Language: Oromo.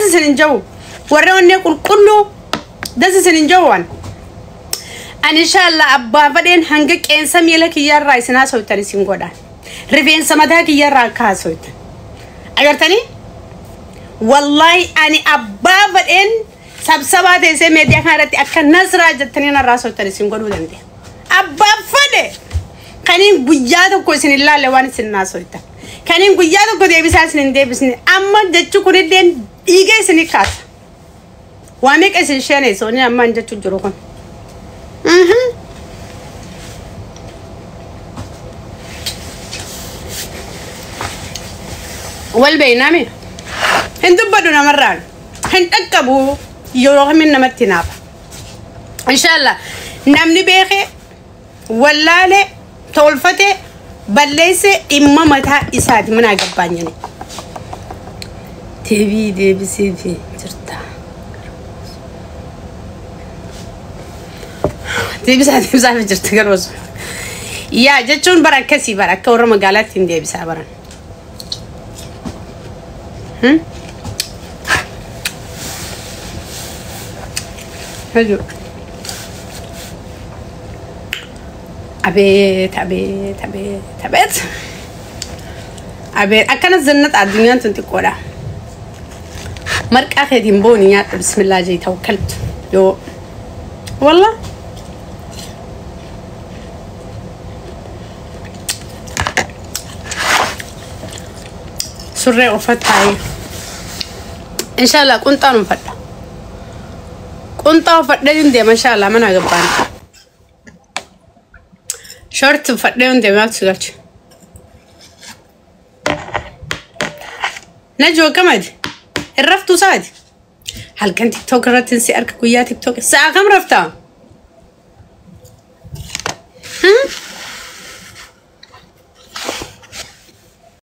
Isin hin jiru. Warra onnee qulqulluu das isin hin jiru waan. Ani inshallah abbaa fadheen hanga qeensa miila kiyyaarraa isin haasoftan isin godha. Rifeensa mataa kiyyaarraa akka haasoftan. Agartanii? Wallahi ani abbaa fadheen sabsabaa teessee miidiyaa kana irratti akka Nasraa jettanii narraa haasoftan isin godhuu dandeenya. Abbaa fadhe kaniin guyyaa tokko isin hin laalle waan isin haasoftan. Kaniin guyyaa tokko deebisaa isin hin deebisne, amma jechi kunillee dhiiga isinii kaasa. Waa meeqa isin sheeneessa wanni ammaan jechuun jiru kun. Wal beeynaami. Hin dubbadhu namarraan. Hin dhaqqabu yeroo kamin namatti naafa. Inshallah namni beekee wallaale tolfate balleesse dhimma mataa isaati mana gabbaanyani. Deebii deebisee fi jirta. Deebisaa deebisaa fi jirta garuu osoo. Yaa jechuun bara akkasii bara akka warra magaalaatti hin deebisaa baran. Hajuu. Abeet abeet abeet abeet. Abeet akkana zannata addunyaan tun xiqqoodha. Marqaa keetiin booni nyaadhu, bismillaa jee tawakkaltu yoo wallah. Surree uffattaayee. Inshallah qunxaan uffadha. Qunxaa uffadhee hin deema inshallah mana gabbaan. Short uffadhee hin deema maaltu si galche. Najuu akkamati? Hin raftuu saati? Halkan TikTok irratti si arga, guyyaa TikTok. Sa'a kam raftaa?